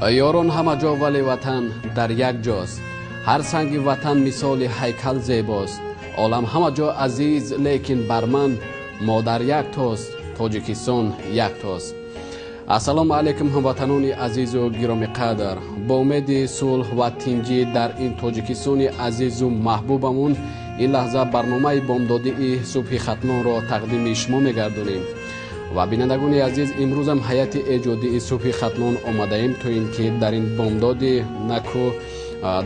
Ёрон ҳама ҷо, вале ватан дар як ҷост. Ҳар санги ватан мисоли ҳайкал зебост. Олам ҳама ҷо азиз, лекин бар ман модар як тост, Тоҷикистон як тост. Ассалому алайкум, ҳамватанони азизу гиромиқадр. Бо умеди сулҳ ва тинҷӣ дар ин Тоҷикистони азизу маҳбубамон ин лаҳза барномаи бомдодии субҳи Хатлонро тақдими шумо мегардонем. Ва бинандагони азиз, имрӯзам ҳайати эҷодии субҳи Хатлон омадаем, то ин ки дар ин бомдоди наку,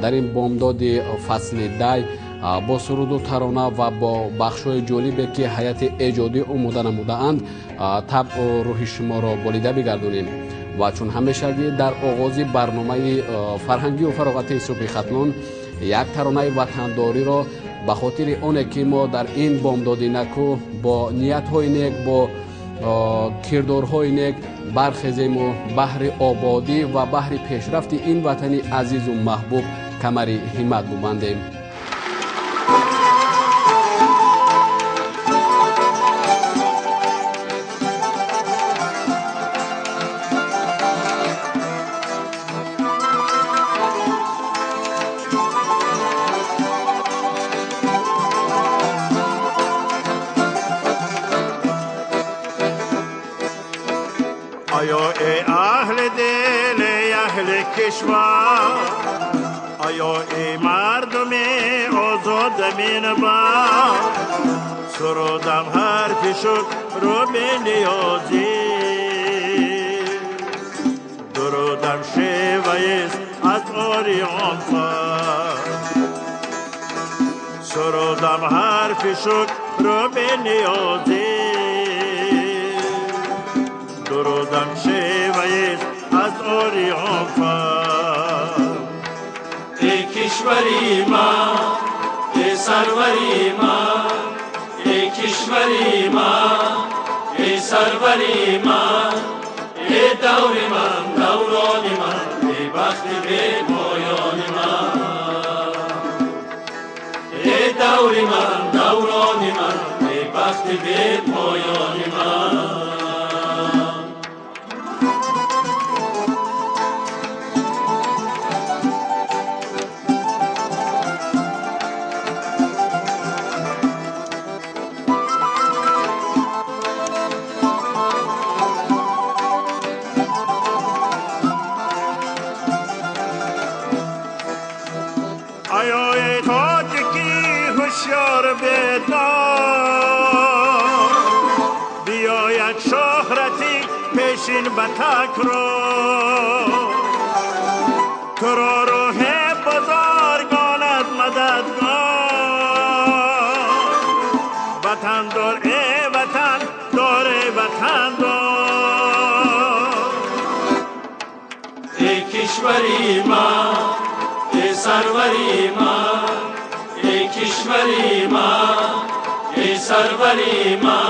дар ин бомдоди фасли дай бо суруду тарона ва бо бахшҳои ҷолибе, ки ҳайати эҷодӣ омода намудаанд, табъу рӯҳи шуморо болида бигардонем. Ва чун ҳамешагӣ дар оғози барномаи фарҳангию фароғатии субҳи Хатлон як таронаи ватандориро ба хотири оне, ки мо дар ин бомдоди наку бо ниятҳои нек, бо кирдорҳои нек бархезему баҳри ободӣ ва баҳри пешрафти ин ватани азизу маҳбуб камари ҳиммат бубандем. آیا ای اهل دل، ای اهل کشور، آیا ای مردم آزاد منبر، سرودم حرف شکر رو به نیازی، درودم شیوه‌ایست از آریان فر، سرودم حرف شکر رو به نیازی، درودم شیوه‌ایست از آریان فر. ای کشوری ما، ای سروری ما، ای کشوری ما، ای سروری ما، ای دور من دوران من، ای بخت بی پایان من، ای دور من دوران من، ای بخت بی پایان من. آیا ای تاجکی هوشیار بیدار، بیاید شهرتی پیشین به تکرار، تو را روح بزرگانت مددگار، وطن دار ای وطن دار ای وطن دار. ای کشوری ما، ای سروری ما، ای کشوری ما، ای سروری ما،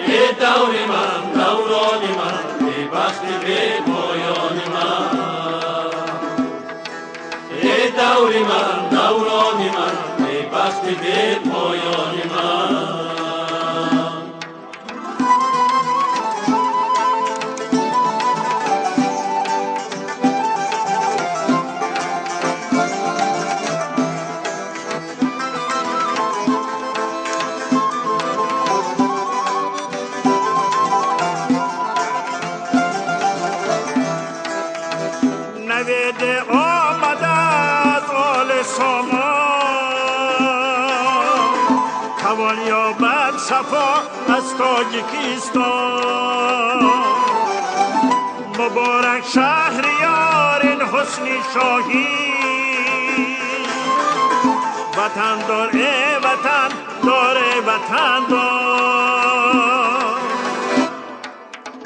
ای دور من دوران من، ای بخت بی پایان من، ای دور من دوران من، ای بخت بی پایان من. نوید آمده از آل سامان، توان یابد صفا از تاجیکستان، مبارک شهریار این حسن شاهی، وطن دار ای وطن دار ای وطن دار.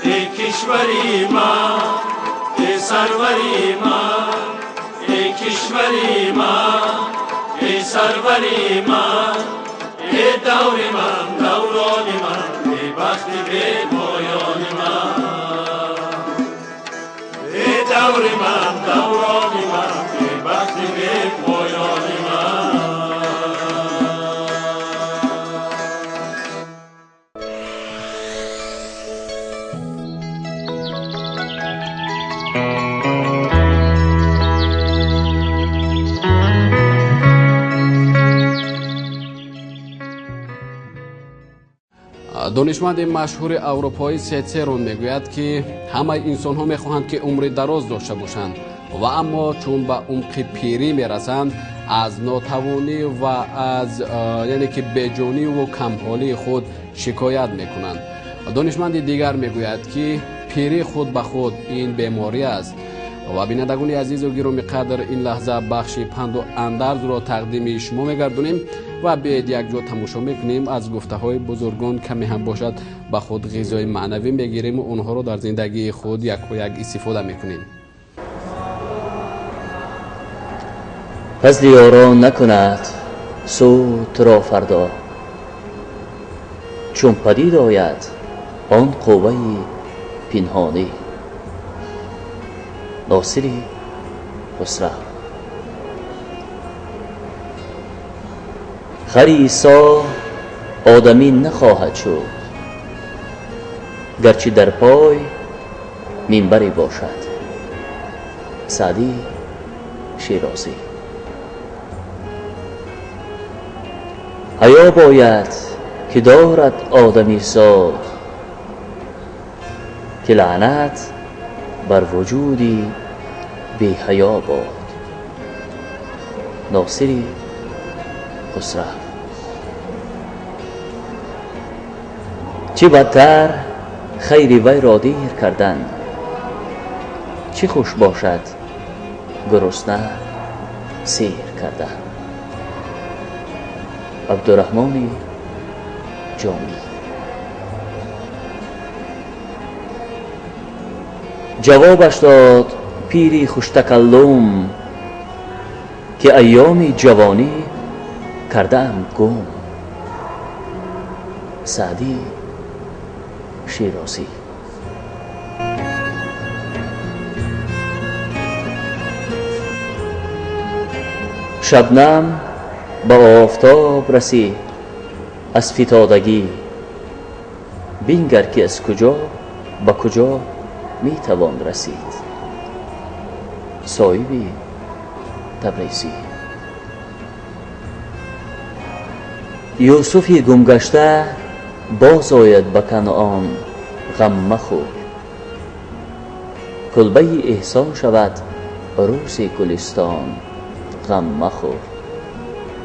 ای کشوری ما، ای سروری ما، ای کشوری ما، ای سروری ما، ای دور من دوران من، ای بخت بی پایان من، ای دور من دوران من، ای بخت بی پایان من. Thank you. Донишманди машҳури аврупоӣ Ситсерон мегӯяд, ки ҳамаи инсонҳо мехоҳанд, ки умри дароз дошта бошанд, ва аммо чун ба умқи пирӣ мерасанд, аз нотавонӣ ва аз яъне ки беҷониву камҳолии худ шикоят мекунанд. Донишманди дигар мегӯяд, ки пирӣ худ ба худ ин беморӣ аст. Ва бинандагони азизу гиромӣ қадр, ин лаҳза бахши панду андарзро тақдими шумо мегардонем ва биед якҷо тамошо мекунем. Аз гуфтаҳои бузургон каме ҳам бошад ба худ ғизои маънавӣ мегирем ва онҳоро дар зиндагии худ якояк истифода мекунем. Фазли ёрон накунад суд туро фардо, чун падид ояд он қувваи пинҳонӣ. Носири Хусрав. Хари Исо одамӣ нахоҳад шуд, гарчи дар пой минбаре бошад. Саъдӣ Шерозӣ. Ҳаё бояд ки дорад одамизод, ки лаънат бар вуҷуди беҳаё бод. Носири Хусрав. Чӣ бадтар хайри вайро дер кардан, чӣ хуш бошад гурусна сер кардан. Абдураҳмони Ҷомӣ. Ҷавобаш дод пири хуштакаллум, ки айёми ҷавонӣ кардаам гум. Саъдӣ Шерозӣ. Шабнам ба офтоб расид аз фитодагӣ, бингар ки аз куҷо ба куҷо метавон расид. Соҳиби Табрезӣ. Юсуфи гумгашта боз ояд ба Канъон, ғам махӯр. Кулбаи эҳсон шавад рӯзи гулистон, ғам махӯр.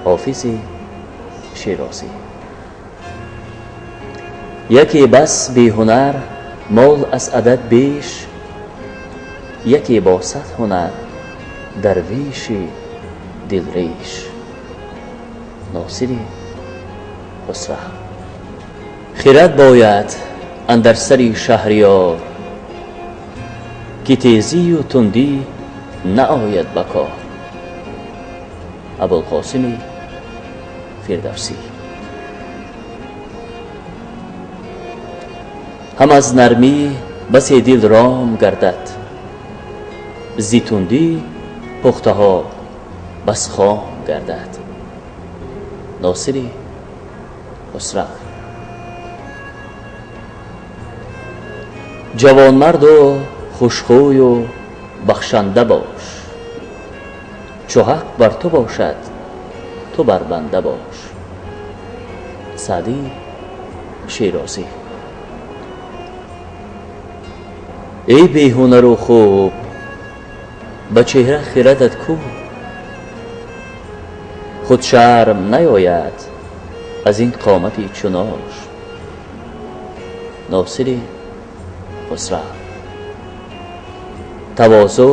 Ҳофизи Шерозӣ. Яке бас беҳунар мол аз адад беш, яке бо сад ҳунар дарвеши дилреш. Носири Хусрав. Хирад бояд андар сари шаҳриёр, ки тезию тундӣ наояд ба кор. Абулқосими Фирдавсӣ. Ҳам аз нармӣ басе дил ром гардад, зи тундӣ пухтаҳо бас хом гардад. Носири Хусрав. Ҷавонмарду хушхӯю бахшанда бош, чу ҳақ бар ту бошад ту бар банда бош. Саъдӣ Шерозӣ. Эй беҳунару хуб, ба чеҳра хирадат ку, худ шарм наёяд аз ин қомати чунош. Носири Хусрав. Тавозӯъ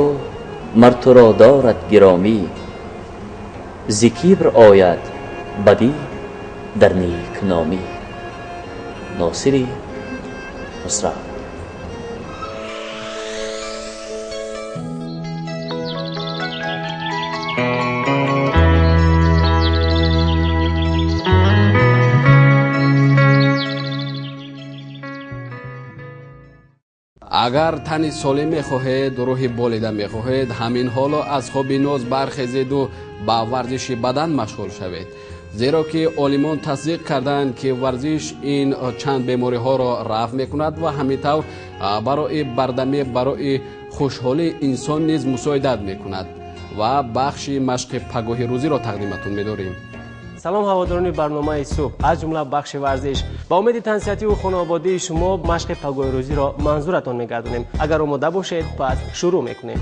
мар туро дорад гиромӣ, зи кибр ояд бадӣ дар некномӣ. Носири Хусрав. Агар тани солим мехоҳед, рӯҳи болида мехоҳед, ҳамин ҳоло аз хоби ноз бархезеду ба варзиши бадан машғул шавед. Зеро ки олимон тасдиқ карданд, ки варзиш ин чанд бемориҳоро рафъ мекунад ва ҳамин тавр барои бардамӣ, барои хушҳолии инсон низ мусоидат мекунад. Ва бахши машқи пагоҳи рӯзиро тақдиматон медорем. Салом ҳаводорони барномаи субҳ, аз ҷумла бахши варзиш. Ба умеди тансиҳативу хонаободии шумо машқи пагоҳи рӯзиро манзуратон мегардонем. Агар омода бошед, пас шурӯъ мекунем.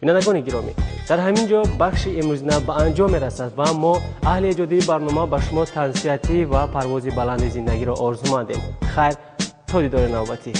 Бинандагони гиромӣ, дар ҳамин ҷо бахши имрӯзина ба анҷом мерасад ва мо аҳли эҷодии барнома ба шумо тансиҳатӣ ва парвози баланди зиндагиро орзумандем. Хайр, то дидори навбатӣ.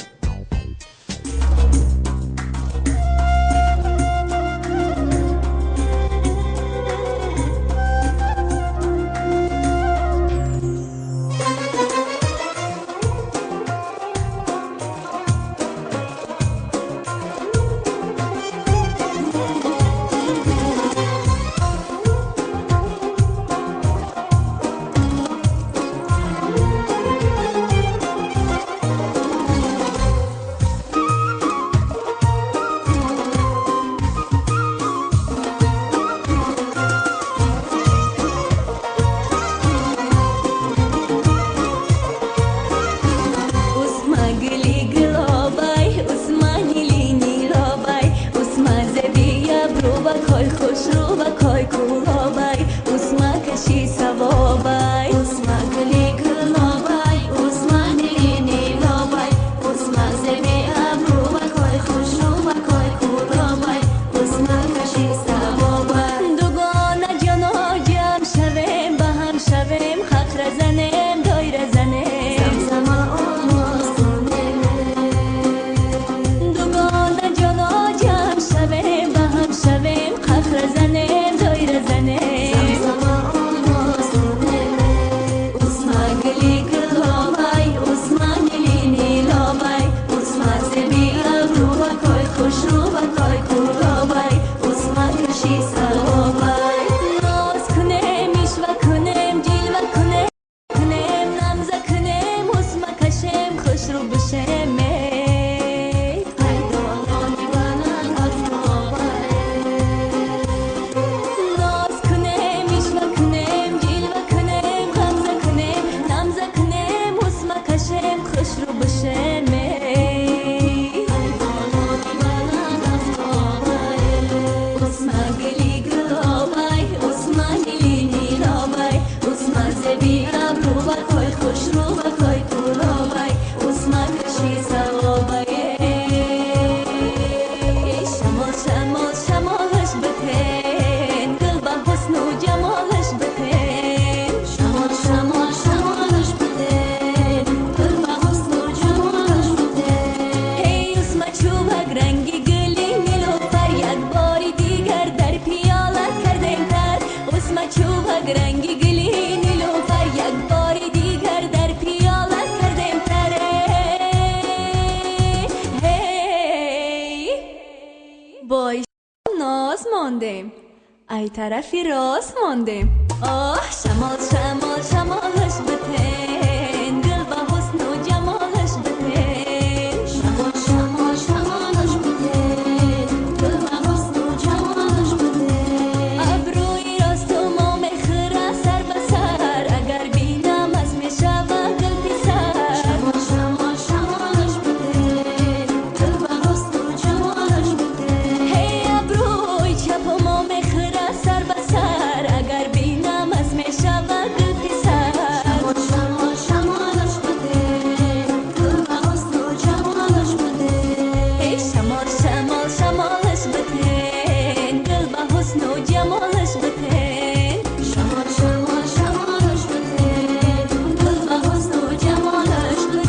Ай тарафи рост мондем. Оҳ, шамол, шамол, шамолаш битен, гул ба ҳусну ҷамолаш битен. Шамол, шамол, шамолаш битен, гул ба ҳусну ҷамолаш битен. Абрӯи росту мо мехӯра сар ба сар, агар бинам аз мешава гул писар. Шамол, шамол, шамолаш битен, гул ба ҳусну ҷамолаш битен. Ҳей, абрӯи чапу мо мехӯра сар ба сар, агар бинам аз мешава гул писар. Шамол, шамол, шамолаш битен, гул ба ҳусну ҷамолаш битен. Эй, шамол, шамол, шамолаш битен, гул ба ҳусну ҷамолаш битен. Шамол, шамол, шамолаш битен, гул ба ҳусну ҷамолаш битен.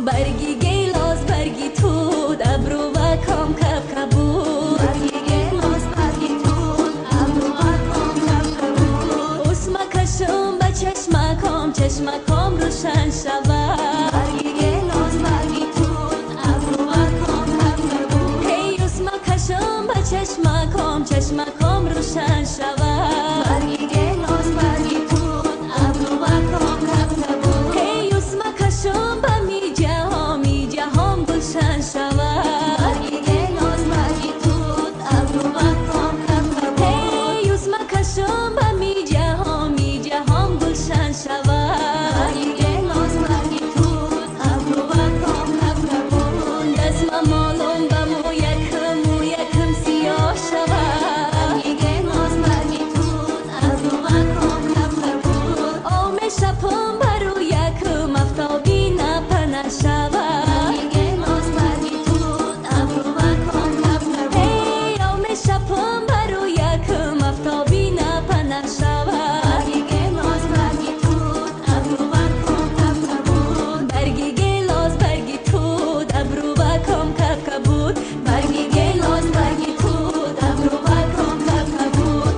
Барги гелос, барги тут, абру ва ком кап кабуд. Барги гелос, барги тут, абру ва ком кап кабуд. Усма кашум ба чашмаком, чашмаком рӯшан шавад. Барги гелос, барги тут, абру ва ком кап кабуд. Ҳей, усма кашум ба чашмаком, чашмаком рӯшан шавад. Барги гелос, барги тут, абру ва ком кап кабуд. Ҳей, усма кашум ба миҷаҳом, миҷаҳом гулшан шавад. Барги гелос, барги тут, абру ва ком кап кабуд. Ҳей, усма кашум ба миҷаҳом, миҷаҳом гулшан шавад. Барги гелос, барги тут, абру ва ком кап кабуд. Дастмамолум ба мӯякам, мӯякам сиёҳ шавад. Барги гелос, барги тут, абру ва ком кап кабуд. Об мешапам ба рӯякам, афтоби напана шавад. Барги гелос, барги тут, абру ва ком кап кабуд. Ҳей, об мешапам ба рӯякам, афтоби напана шавад. Барги гелос, барги тут, абру ва ком кап кабуд. Барги гелос, барги тут, абру ва ком кап кабуд. Барги гелос, барги тут, абру ва ком кап кабуд.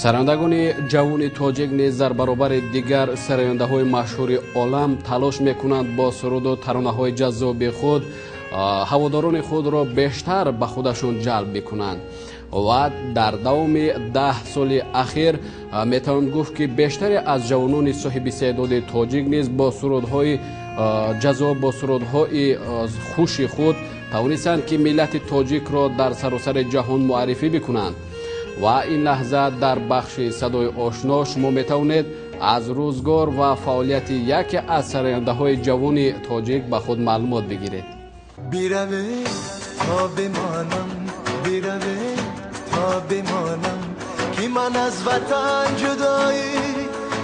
Сарояндагони ҷавони тоҷик низ дар баробари дигар сарояндаҳои машҳури олам талош мекунанд бо суруду таронаҳои ҷаззоби худ ҳаводорони худро бештар ба худашон ҷалб мекунанд. Ва дар давоми 10 соли ахир метавон гуфт, ки бештаре аз ҷавонони соҳиби истеъдоди тоҷик низ бо сурудҳои ҷаззоб, бо сурудҳои хуши худ тавонистанд, ки миллати тоҷикро дар саросари ҷаҳон муаррифӣ бикунанд. Ва ин лаҳза дар бахши садои ошно шумо метавонед аз рӯзгор ва фаъолияти яке аз сарояндаҳои ҷавони тоҷик ба худ маълумот бигиред. Бираве то бимонам, бираве то бимонам, ки ман аз ватан ҷудоӣ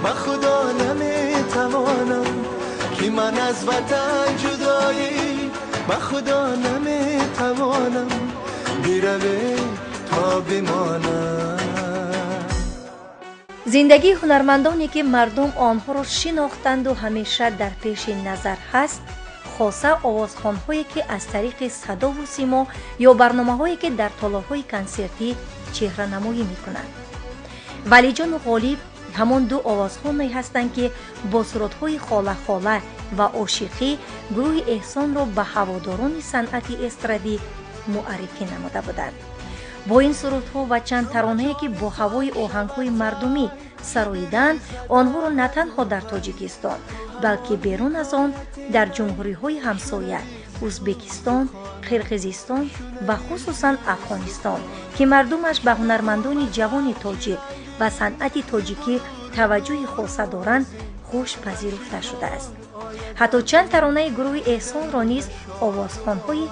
ба худо наметавонам, ки ман аз ватан ҷудоӣ ба худо наметавонам. Бираве то бимонам. Зиндагии ҳунармандоне, ки мардум онҳоро шинохтанду ҳамеша дар пеши назар ҳаст, хоса овозхонҳое, ки аз тариқи садову симо ё барномаҳое, ки дар толорҳои консертӣ чеҳранамоӣ мекунанд. Валиҷону Ғолиб ҳамон ду овозхоне ҳастанд, ки бо сурудҳои хола-хола ва ошиқӣ гурӯҳи Эҳсонро ба ҳаводорони санъати эстрадӣ муаррифӣ намуда буданд. Бо ин сурудҳо ва чанд таронае, ки бо ҳавои оҳангҳои мардумӣ сароиданд, онҳоро на танҳо дар Тоҷикистон, балки берун аз он дар ҷумҳуриҳои ҳамсоя Узбекистон, Қирғизистон ва хусусан Афғонистон, ки мардумаш ба ҳунармандони ҷавони тоҷик ва санъати тоҷикӣ таваҷҷӯҳи хоса доранд, хуш пазируфта шудааст. Ҳатто чанд таронаи гурӯҳи Эҳсонро низ овозхонҳои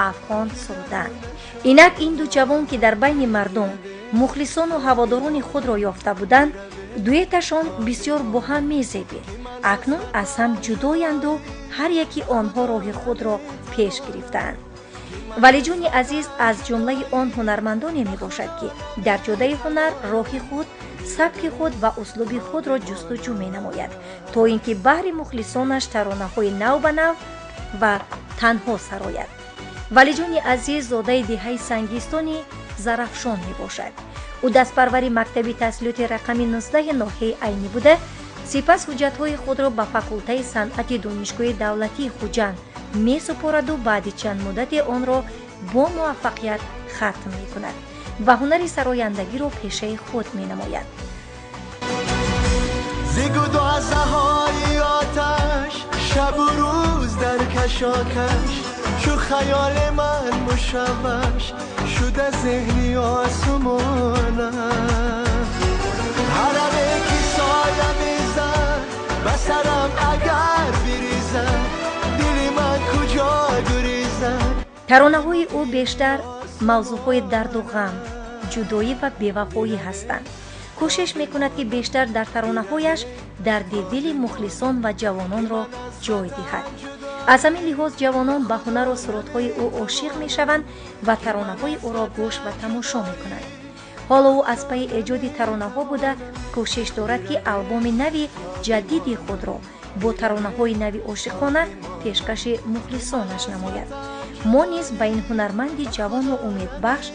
афғон сурудаанд. Инак ин ду ҷавон, ки дар байни мардум мухлисону ҳаводорони худро ёфта буданд, дуэташон бисёр бо ҳам мезебид, акнун аз ҳам ҷудоянду ҳар яки онҳо роҳи худро пеш гирифтаанд. Валиҷони азиз аз ҷумлаи он ҳунармандоне мебошад, ки дар ҷодаи ҳунар роҳи худ, сабки худ ва услуби худро ҷустуҷӯ менамояд, то ин ки баҳри мухлисонаш таронаҳои нав ба нав ва танҳо сарояд. Валиҷони азиз зодаи деҳаи Сангистони Зарафшон мебошад. Ӯ дастпарвари мактаби таҳсилоти рақами 19 ноҳияи Айнӣ буда, сипас ҳуҷҷатҳои худро ба факултаи санъати Донишгоҳи давлатии Хуҷанд месупораду баъди чанд муддате онро бо муваффақият хатм мекунад ва ҳунари сарояндагиро пешаи худ менамояд. Зи гудозаҳои оташ шабу рӯз дар кашокаш, чу хаёли ман мушавваш шуда зеҳни осмонам. Ҳараме ки соя мезад ба сарам агар бирезад, дили ман куҷо гурезад. Таронаҳои ӯ бештар мавзӯъҳои дарду ғам, ҷудоӣ ва бевафоӣ ҳастанд. Кӯшиш мекунад, ки бештар дар таронаҳояш дарди дили мухлисон ва ҷавононро ҷой диҳад. Аз ҳамин лиҳоз ҷавонон ба ҳунару сурудҳои ӯ ошиқ мешаванд ва таронаҳои ӯро гӯш ва тамошо мекунанд. Ҳоло ӯ аз пайи эҷоди таронаҳо буда, кӯшиш дорад, ки албоми нави ҷадиди худро бо таронаҳои нави ошиқона пешкаши мухлисонаш намояд. Мо низ ба ин ҳунарманди ҷавону умедбахш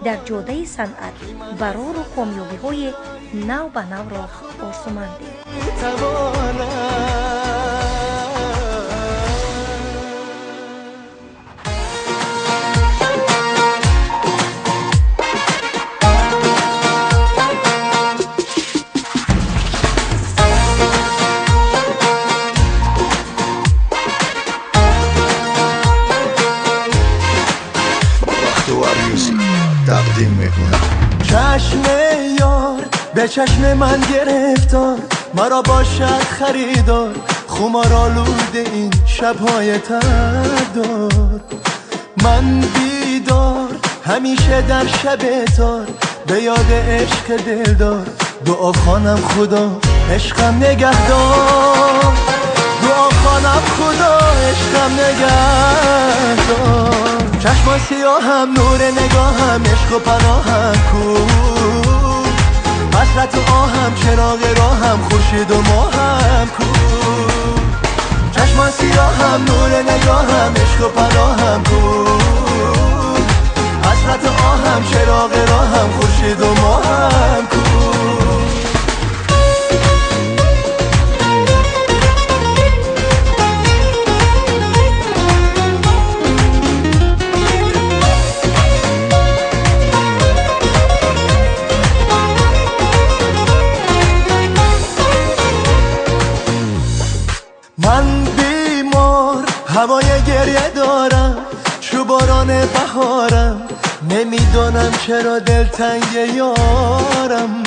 дар ҷодаи санъат барору комёбиҳои нав ба навро орзумандем. تقدیم میکنم. چشم یار به چشم من گرفتار، مرا باشد خریدار، خمار آلوده این شبهای تردار. من بیدار همیشه در شب تار، به یاد عشق دلدار، دعا خوانم خدا عشقم نگهدار، دعا خوانم خدا عشقم نگهدار. چشم سیاهم نور نگاهم، عشق و پناهم کو، حسرت و آهم چراغ راهم، خورشید و ماهم کو. چشم سیاهم نور نگاهم، عشق و پناهم کو، حسرت و آهم چراغ راهم، خورشید و ماهم کو. من بیمار هوای گریه دارم، چو باران بهارم، نمیدانم چرا دلتنگ یارم.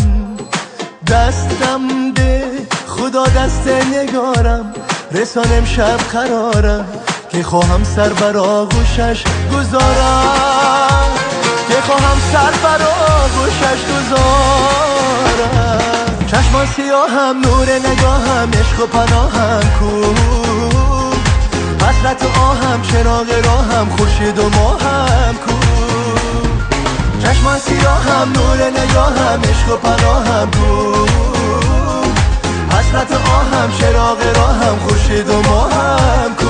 دستم ده خدا دست نگارم، رسان امشب قرارم، که خواهم سر بر آغوشش گذارم، که خواهم سر بر آغوشش گذارم. چشمان سیاهم نور نگاهم، عشق و پناهم کو، حسرت و آهم چراغ راهم، خورشید و ماهم کو. چشمان سیاهم نور نگاهم، عشق و پناهم کو، حسرت و آهم چراغ راهم، خورشید و ماهم کو.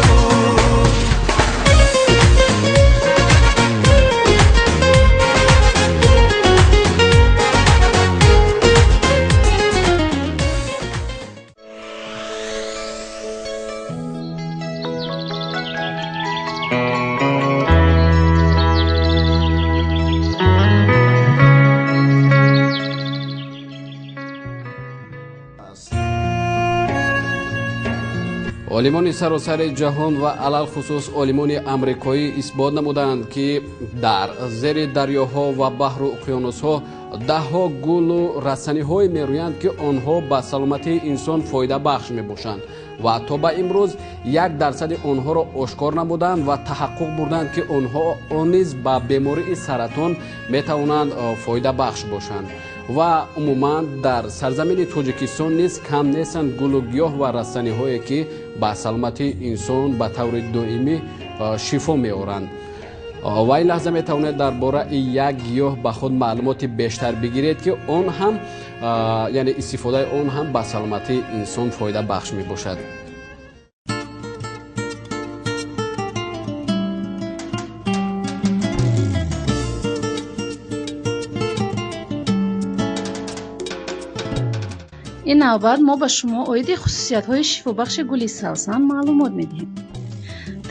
Олимони саросари ҷаҳон ва алалхусус олимони амрикоӣ исбот намуданд, ки дар зери дарёҳо ва баҳру уқёнусҳо даҳҳо гулу растаниҳое мерӯянд, ки онҳо ба саломатии инсон фоидабахш мебошанд ва то ба имрӯз 1% онҳоро ошкор намуданд ва таҳаққуқ бурданд, ки онҳо низ ба бемории саратон метавонанд фоидабахш бошанд. Ва умуман дар сарзамини Тоҷикистон низ кам нестанд гулу гиёҳ ва растаниҳое, ки ба саломатии инсон ба таври доимӣ шифо меоранд. Ва ин лаҳза метавонед дар бораи як гиёҳ ба худ маълумоти бештар бигиред, ки он ҳам, яъне истифодаи он ҳам ба саломатии инсон фоидабахш мебошад. Ин навбат мо ба шумо оиди хусусиятҳои шифобахши гули савсан маълумот медиҳем.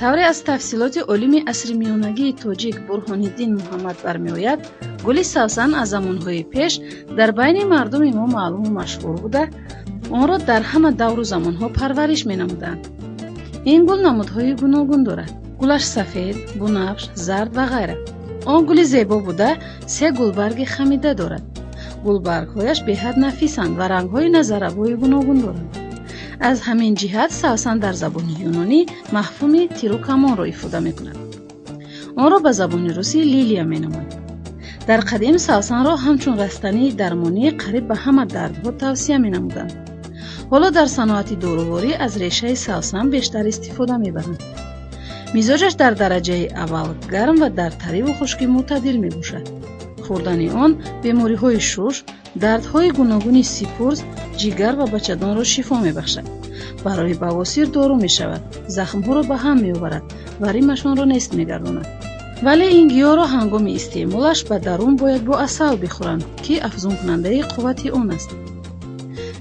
Тавре аз тафсилоти олими асри миёнагии тоҷик Бурҳониддин Муҳаммад бармеояд, гули савсан аз замонҳои пеш дар байни мардуми мо маълуму машҳур буда, онро дар ҳама давру замонҳо парвариш менамуданд. Ин гул намудҳои гуногун дорад. Гулаш сафед, бунафш, зард ва ғайра. Он гули зебо буда, се гулбарги хамида дорад. Гулбаргҳояш беҳад нафисанд ва рангҳои назаррабои гуногун доранд. Аз ҳамин ҷиҳат савсан дар забони юнонӣ мафҳуми тирукамонро ифода мекунад. Онро ба забони русӣ лилия меноманд. Дар қадим савсанро ҳамчун растании дармонӣ қариб ба ҳама дардҳо тавсия менамуданд. Ҳоло дар саноати доруворӣ аз решаи савсан бештар истифода мебаранд. Мизоҷаш дар дараҷаи аввал гарм ва дар тариву хушкӣ мӯътадил мебошад. Хӯрдани он бемориҳои шуш, дардҳои гуногуни сипурз, ҷигар ва бачадонро шифо мебахшад. Барои бавосир дору мешавад, захмҳоро ба ҳам меоварад ва римашонро нест мегардонад. Вале ин гиёҳро ҳангоми истеъмолаш ба дарун бояд бо асал бихӯранд, ки афзункунандаи қуввати он аст.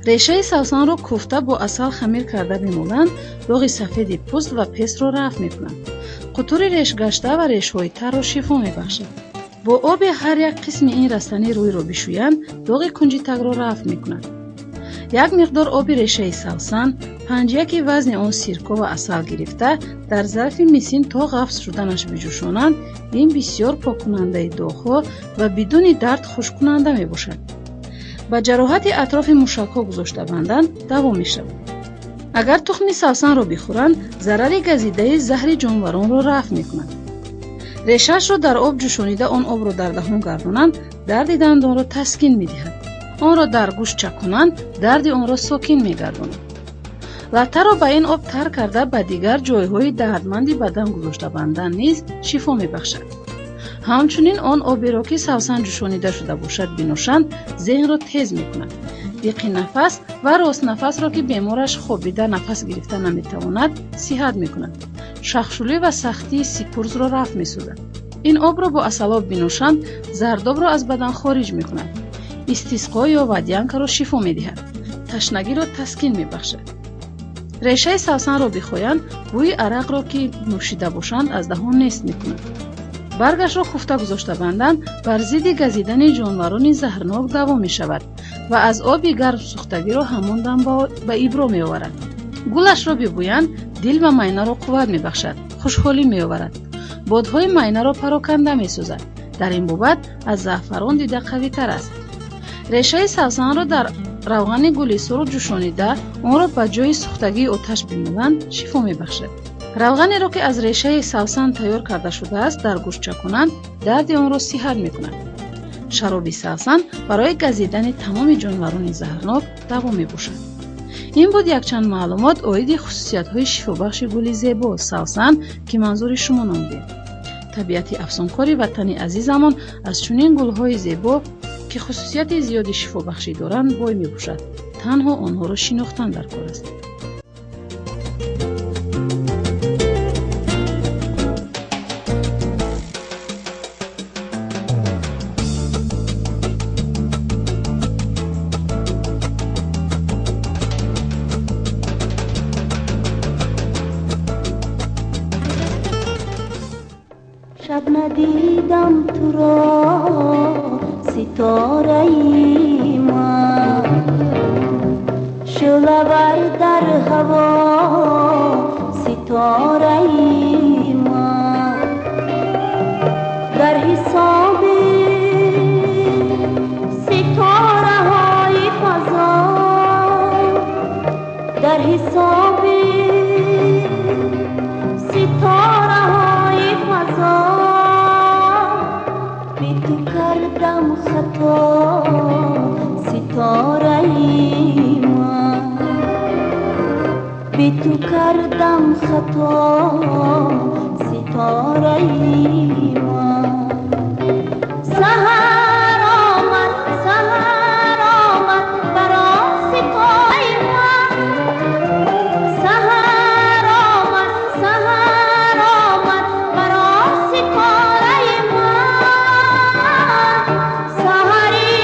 Решаи савсанро куфта бо асал хамир карда бимоланд, доғи сафеди пӯст ва пестро рафъ мекунанд. Қутури решгашта ва решҳои тарро шифо мебахшад. Бо оби ҳар як қисми ин растанӣ рӯйро бишӯянд, доғи кунҷитагро рафъ мекунад. Як миқдор оби решаи савсан, 5 яки вазни он сирко ва асал гирифта, дар зарфи мисин то ғафз шуданаш биҷӯшонанд, ин бисёр поккунандаи доғҳо ва бидуни дард хушккунанда мебошад. Ба ҷароҳати атрофи мушакҳо гузошта банданд, даво мешавад. Агар тухми савсанро бихӯранд, зарари газидаи заҳри ҷонваронро рафъ мекунад. Решаашро дар об ҷӯшонида он обро дар даҳон гардонанд, дарди дандонро таскин медиҳад. Онро дар гӯшт чаконанд, дарди онро сокин мегардонад. Латтаро ба ин об тар карда ба дигар ҷойҳои дардманди бадан гузошта бандан низ шифо мебахшад. Ҳамчунин он оберо, ки савсан ҷӯшонида шуда бошад, бинӯшанд, зеҳнро тез мекунад. Диқи нафас ва ростнафасро, ки бемораш хобида нафас гирифта наметавонад, сиҳат мекунад. Шахшулӣ ва сахтии сипурзро рафъ месозад. Ин обро бо асалоб бинӯшанд, зардобро аз бадан хориҷ мекунад. Истисқо ё водянкаро шифо медиҳад. Ташнагиро таскин мебахшад. Решаи савсанро бихоянд, бӯи арақро, ки нӯшида бошанд, аз даҳон нест мекунад. Баргашро хуфта гузошта банданд, бар зидди газидани ҷонварони заҳрнок даво мешавад ва аз оби гарм сӯхтагиро ҳамон дам ба ибро меоварад. Гулашро бибӯянд, дил ва майнаро қувват мебахшад, хушҳолӣ меоварад. Бодҳои майнаро пароканда месозад. Дар ин бобат аз заъфарон дида қавитар аст. Решаи савсанро дар равғани гули сурх ҷӯшонида, онро ба ҷои сӯхтагии оташ бимоланд, шифо мебахшад. Равғанеро, ки аз решаи савсан тайёр карда шудааст, дар гӯшт чаконанд, дарди онро сиҳат мекунад. Шароби савсан барои газидани тамоми ҷонварони заҳрнок даво мебошад. Ин буд якчанд маълумот оиди хусусиятҳои шифобахши гули зебо савсан, ки манзури шумо намудем. Табиати афсункори ватани азизамон аз чунин гулҳои зебо, ки хусусияти зиёди шифобахшӣ доранд, бой мебошад. Танҳо онҳоро шинохтан дар кор аст. Шаб надидам туро, ситораи ман. Шӯълавар дар ҳаво ситораи ман, дар ҳисоби ситораҳои фазо, дар ҳисоби ситораҳои фазо, бе ту кардам хато ситораи ман, бе ту кардам хато ситораи ман. Саҳар омад, саҳар омад баро ситораи ман, саҳар омад, саҳар омад баро ситораи ман, саҳари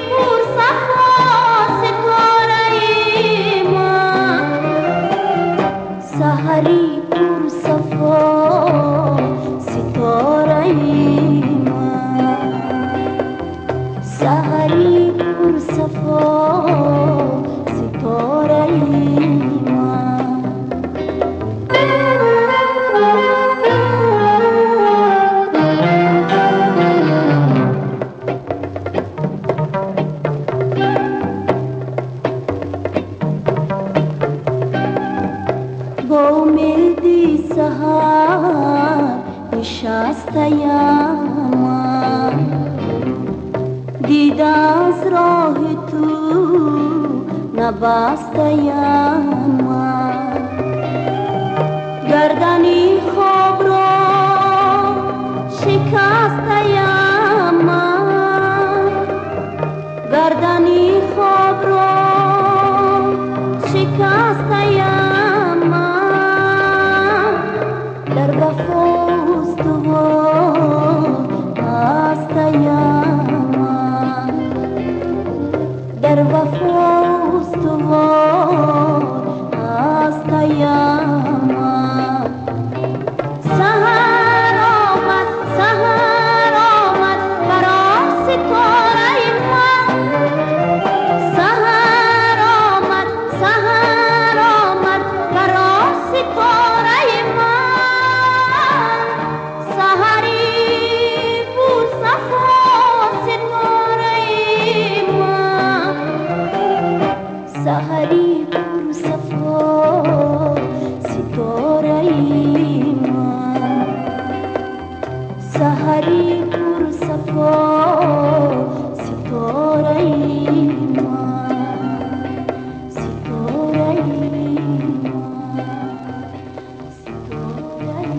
пурсафо ситораи ман, саҳари пурсафо ситораи ман, саҳари пурсафо ситораи ман. Бо умеди саҳар нишастаям ман, дида аз роҳи ту набастаям ман, гардани хобро шикастаям ман, гардани хобро шикастаям ман, дар вафо устувор ҳастаям ман, дар вафо устувор ҳастаям ман. Саҳар омад, саҳар омад баро ситораи ман, саҳар омад, саҳар омад баро ситораи ман, саҳари пурсафо ситораи ман, саҳари пурсафо ситораи ман, саҳари пурсафо ситораи ман, ситораи ман, ситораи ман.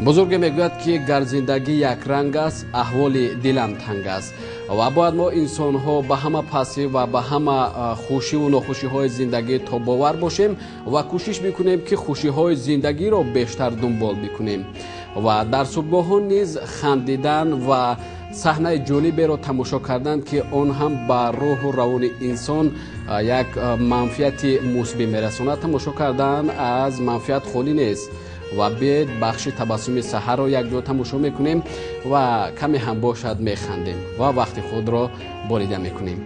Бузурге мегӯяд, ки гар зиндагӣ якранг аст, аҳволи дилам танг аст. Ва бояд мо инсонҳо ба ҳама пастӣ ва ба ҳама хушиву нохушиҳои зиндагӣ тобовар бошем ва кӯшиш мекунем, ки хушиҳои зиндагиро бештар дунбол бикунем. Ва дар субҳгоҳон низ хандидан ва саҳнаи ҷолиберо тамошо кардан, ки он ҳам ба рӯҳу равони инсон як манфиати мусбӣ мерасонад, тамошо кардан аз манфиат холӣ нест. Ва биед бахши табассуми саҳарро якҷо тамошо мекунем ва каме ҳам бошад механдем ва вақти худро борида мекунем.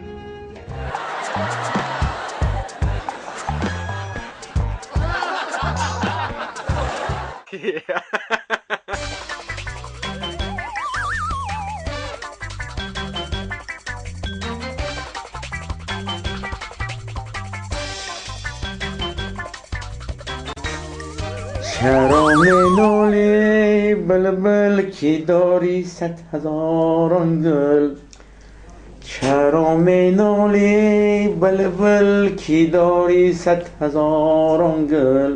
چرا منالی بلبل که داری 100,000 گل، چرا منالی بلبل که داری 100,000 گل،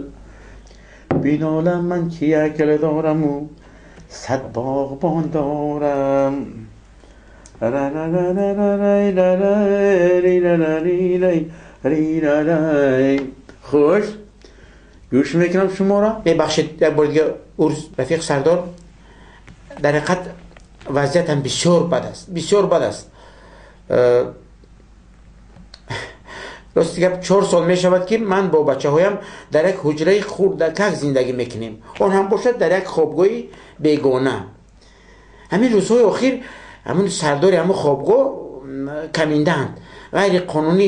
بینالم من که یک گل دارم و 100 باغبان دارم. خوش گوش میکنم شما را. ببخشید یک بار دیگه اورز رفیق سردار، در حقیقت وضعیت هم بسیار بد است، بسیار بد است. Рости гап, 4 сол мешавад, ки ман бо бачаҳоям дар як ҳуҷраи хурдакак зиндагӣ мекунем, он ҳам бошад дар як хобгоҳи бегона. Ҳамин рӯзҳои охир ҳамун сардори ҳамун хобгоҳ каминдаанд, ғайриқонунӣ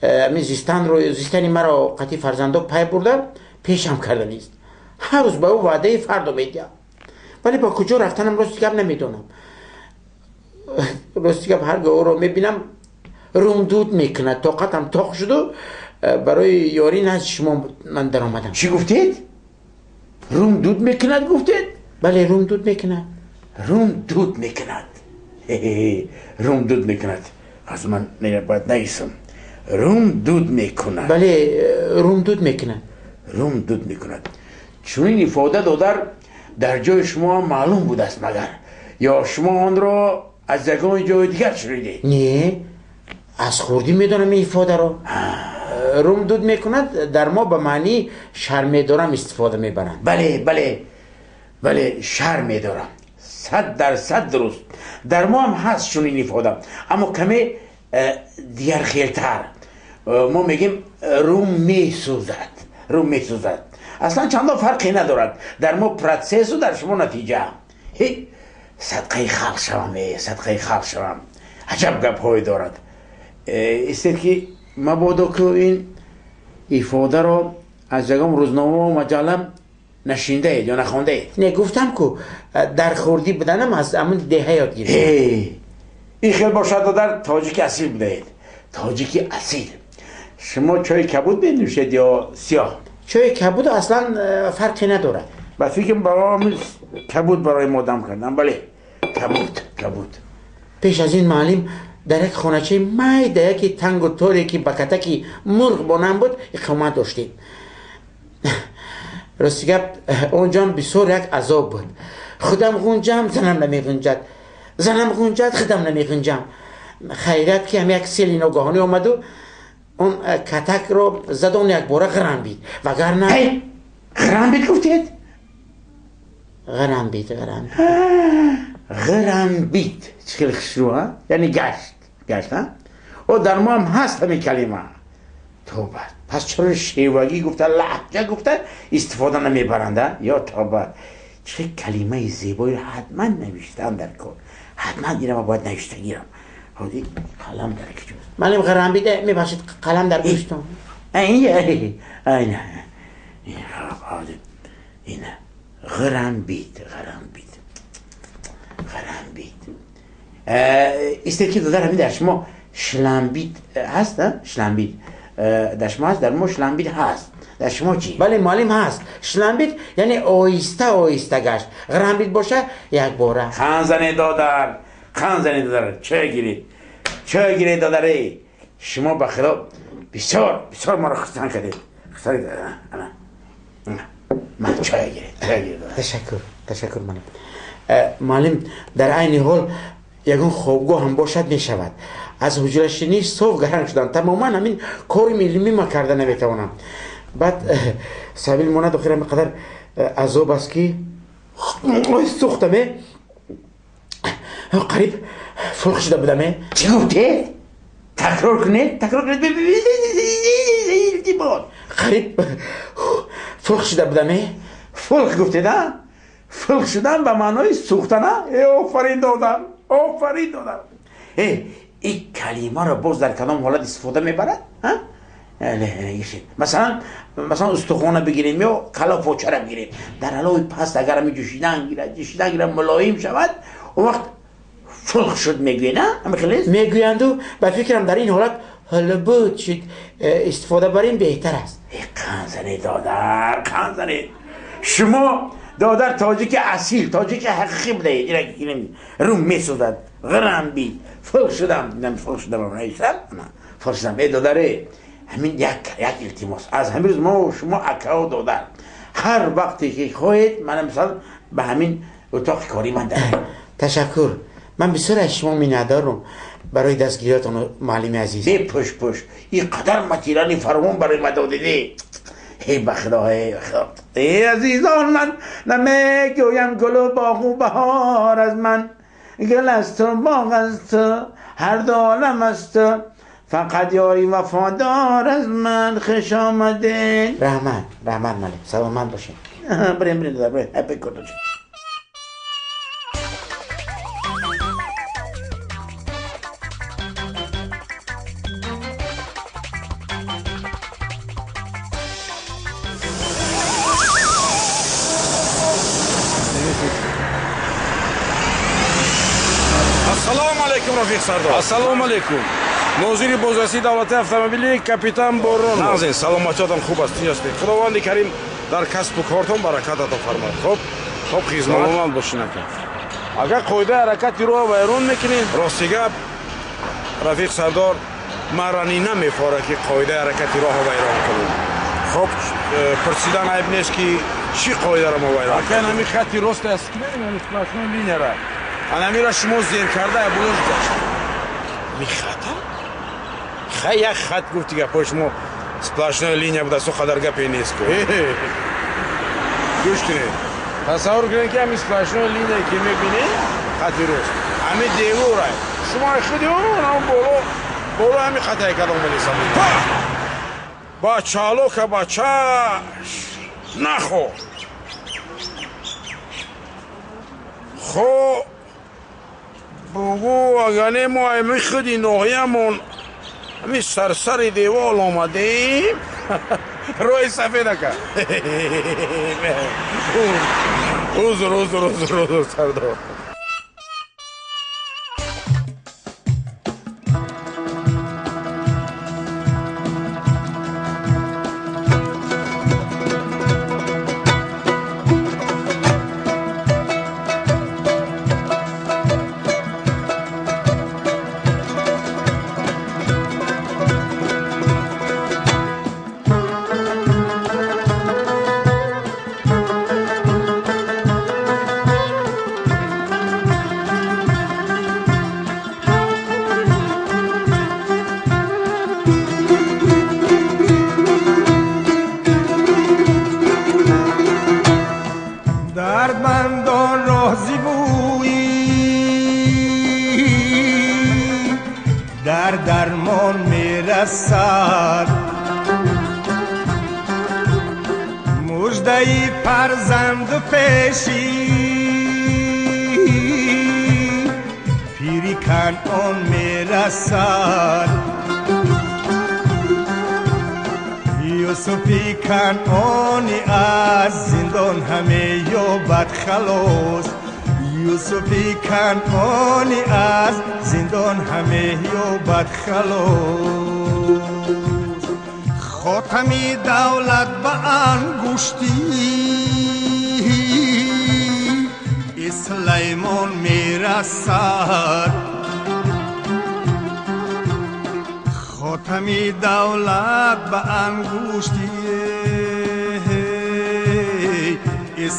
ҳамин зистанро, зистани маро қатъи фарзандо пай бурда, пешам карданист. Ҳар рӯз ба ӯ ваъдаи фардо медиҳам, вале ба куҷо рафтанам, рости гап, намедонам. Рости гап, ҳар гоҳ ӯро мебинам, рум дуд мекунад, тоқатам тоқ шуду барои ёрӣ назди шумо ман даромадам. Чӣ гуфтед? Рум дуд мекунад, гуфтед? Бале, рум дуд мекунад. Рум дуд мекунад, рум дуд мекунад. Аз ман бояд нависам: рум дуд мекунад. Бале, рум дуд мекунад. Рум дуд мекунад. Чунин ифода, додар, дар ҷои шумо маълум будааст магар, ё шумо онро аз ягон ҷои дигар шунидед? Не, аз хурдӣ медонам ин ифодаро. Рум дуд мекунад дар мо ба маънии шарм медорам истифода мебаранд. Бале, шарм медорам, 100% дуруст. Дар мо ҳам ҳаст чунин ифода, аммо каме дигархелтар. Мо мегем рум месӯзад. Рум месӯзад аслан чандон фарқе надорад. Дар мо процессу, дар шумо натиҷа. Садқаи халқ шавам, садқаи халқ шавам, аҷаб гапҳое дорад. Истед, ки мабодо ку ин ифодаро аз ягон рӯзномаву маҷалла нашинидаед ё нахондаед. Не, гуфтам ку, дар хурдӣ буданам аз ҳамун деҳа ёд гирифтам. Ин хел бошад, додар, тоҷики асил будаед, тоҷики асил. Шумо чойи кабуд менӯшед ё сиёҳ? Чойи кабуд аслан фарқе надорад. Ба фикрам, барои кабуд барои мо дам кардам. Бале, кабуд, кабуд. Пеш аз ин, муаллим, дар як хоначаи майда, яки тангу торе, ки ба катаки мурғ монанд буд, иқомат доштем. Рости гап, он ҷоам бисёр як азоб буд. Худам ғунҷам, занам намеғунҷад, занам ғунҷад, худам намеғунҷам. Хайрият, ки ҳам як сели ногаҳонӣ омаду он катакро задон, якбора ғарамбид, вагарна Ғарамбид, гуфтед? Ғарамбид, ғарамбид. Ғарамбид, чӣ хеле хушрӯ. Яъне гашт, гашт. О, дар мо ҳам ҳаст ҳамин калима. Тоба, пас чаро шевагӣ гуфта, лаҳҷа гуфта истифода намебаранда? Ё тоба, чӣ калимаи зебои! Ҳатман навиштан дар кор, ҳатман ира бояд навишта гирам. Қалам дар киҷост? Маълим, ғарамбид, мебахшед, қалам дар гӯштон. Айна, ина, ғарамбид, ғарамбид, ғарамбид. Истед, ки додар, ҳамин дар шумо шламбид ҳаст? Шламбид дар шумо ҳаст? Дар мо шламбид ҳаст, дар шумо чӣ? Бале, муаллим, ҳаст. Шламбид яъне оҳиста оҳиста гашт, ғарамбид боша якбора. Қан занед, додар, қан занед, додар. Чой гиред, чой гиред, додаре. Шумо ба худо бисёр, бисёр маро хурсанд кардед. Ман чой гиред, чой гиред. Ташаккур, ташаккур, муаллим. Муаллим, дар айни ҳол ягон хобгоҳ ҳам бошад, мешавад. Аз ҳуҷрашинӣ соф гаранг шудам, тамоман ҳамин кори милимима карда наметавонам. Баъд сабил монад, охир ҳамин қадар азоб аст, ки ой, сӯхтаме, қариб фулх шуда будаме. Чӣ гуфтед? Такрор кунед, такрор кунед, илтимос. Қариб фулх шуда будаме. Фулх гуфтед, а? Фулх шудан ба маънои сӯхтана. Э, офарин, додар, офарин, додар. Э, ин калимаро боз дар кадом ҳолат истифода мебарад? Масалан, устухона бигирем ё кала почара бигирем, дар алои паст агар ами ҷӯшидан гирад, ҷӯшидан гирад, мулоим шавад, он вақт фулх шуд мегӯед, а? Ами хелест? Мегӯянду, ба фикрам, дар ин ҳолат ҳулбуд шуд истифода барем беҳтар аст. Қан занед, додар, қан занед. Шумо, додар, тоҷики асил, тоҷики ҳақиқӣ будаед. Рум месӯзад, ғарамбид, фулх шудам, фулх шудам, фулх шудам. Э, додаре, ҳамин як илтимос: аз ҳамин рӯз мо шумо акао додар. Ҳар вақте ки хоҳед, мана, мисал, ба ҳамин утоқи кори ман дар. Ташаккур, ман бисёр аз шумо миннатдорам барои дастгириётон, муаллими азиз. Бепӯш пӯш, ин қадар материали фаровон барои ма додедӣ. Эй, ба худо, эй худо, эй азизон, ман намегӯям гулу боғу баҳор аз ман, гул аз ту, боғ аз ту, ҳар ду олам аз ту. Фақат ёри вафодор аз ман хуш омадед. Раҳмат, раҳмат малик, саломат бошед. Бирем, бирем, бирем, ҳапи курдуч. Рафиқ Сардор. Ассалому алайкум. Нозири бозрасии давлати автомобили капитан Борон. Назин, саломатиятон хуб аст, тинҷ ҳастед. Худованди Карим дар касбу кортон баракат ато фармояд. Хуб, хуб хизмат. Саломат бошин ака. Агар қоидаи ҳаракати роҳ вайрон мекунед, рости гап, Рафиқ Сардор, марани намефора ки қоидаи ҳаракати роҳро вайрон кунем. Хуб, пурсидан айб нест ки чӣ қоидаро мо вайрон кунем. Ака, ҳамин хати рост аст, ки мебинем, сплошной линияра. Анамира шумо зер карда булош гашт. Ми хата? Хай як хат гуфти гапои шумо сплошная линия буда, со қадар гапе нест ку. Гӯш кунед. Тасаввур кунед ки ҳамин сплошная линия ки мебинед, хати рост. Ҳамин девора. Шумо худи он боло, боло ҳамин хатае кадом мелесам. Бачалока бачаш нахо. Хо бугу агане мо ами худи ноҳиямон ами сарсари девол омадем. Роҳи сафед ака. Узр, узр, узр, узр, сардор. Муждаи фарзанду пешӣ пири Канъон мерасад. Юсуфи Канъони аз зиндон ҳаме ёбад халос. Юсуфи Канъони аз зиндон ҳаме ёбад халос. Хотами давлат ба ангушти Сулаймон мерасад. Хотами давлат ба ангушти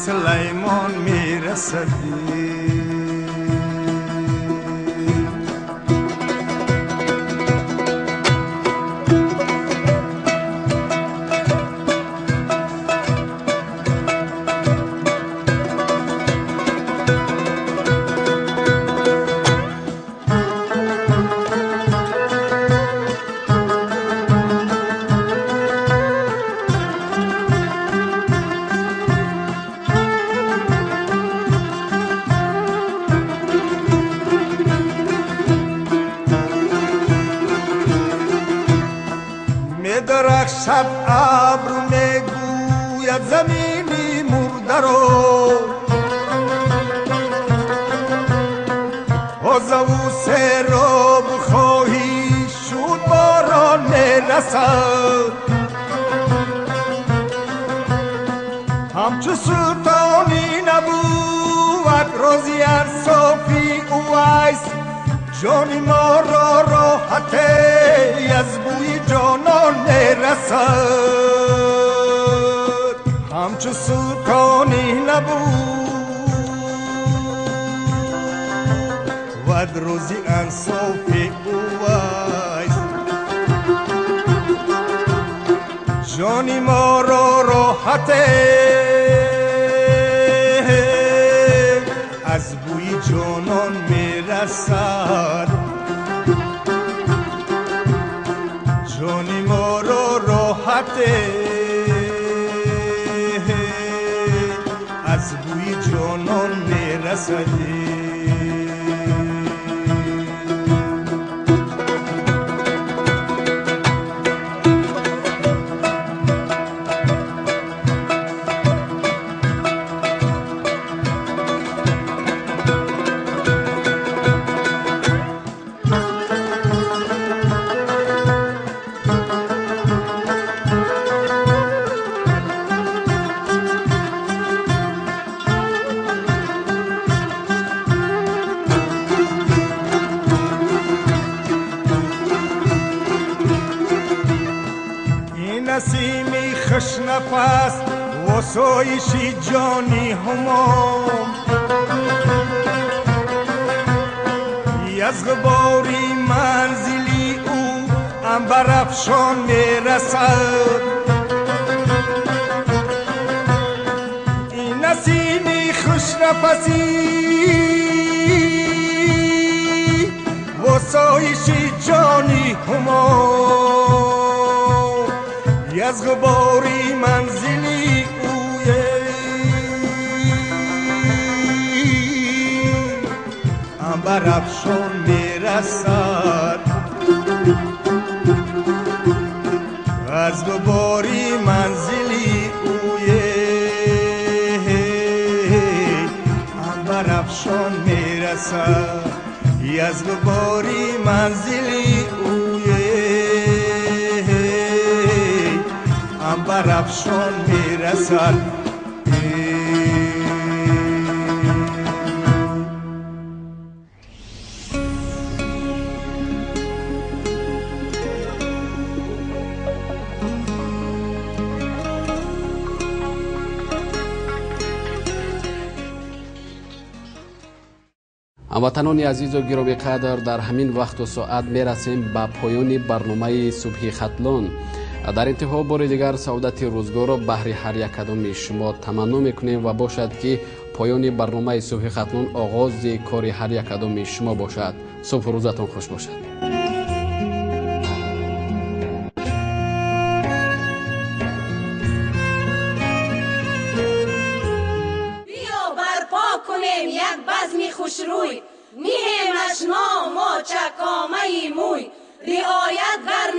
Сулаймон мерасад. Медарахшад абр мегӯяд замини мурдаро, ҳозаву сероб хоҳӣ шуд борон мерасад. Ҳамчу султони набувад рози арсофи Увайс, ҷони моро роҳате аз бӯи ҷонон мерасад. Ҳамчу султони набувад рӯзи ансофи Увайс, ҷони моро роҳате аз бӯи ҷонон мерасад. جانی ما را راحته از بوی جانان میرسد. نفس وسایش جانی همام از غباری منزلی او عنبرافشان میرسد. این نسیم خوش نفسی وسایش جانی همام از غباری منزلی اوی عنبرافشان میرسد. از غباری منزلی اوی عنبرافشان میرسد. از غباری منزلی اوی عنبرافشان میرسد. ҳамватанони азизу гиромиқадр, дар ҳамин вақту соат мерасем ба поёни барномаи субҳи Хатлон. Дар интиҳо бори дигар саодати рӯзгорро баҳри ҳар як кадоми шумо таманно мекунем ва бошад ки поёни барномаи субҳи Хатлон оғози кори ҳар як кадоми шумо бошад. Субҳу рӯзатон хуш бошад. Биё барпо кунем як базми хушрӯй, ниҳемаш ном мо чакомаи мӯй, риоят гар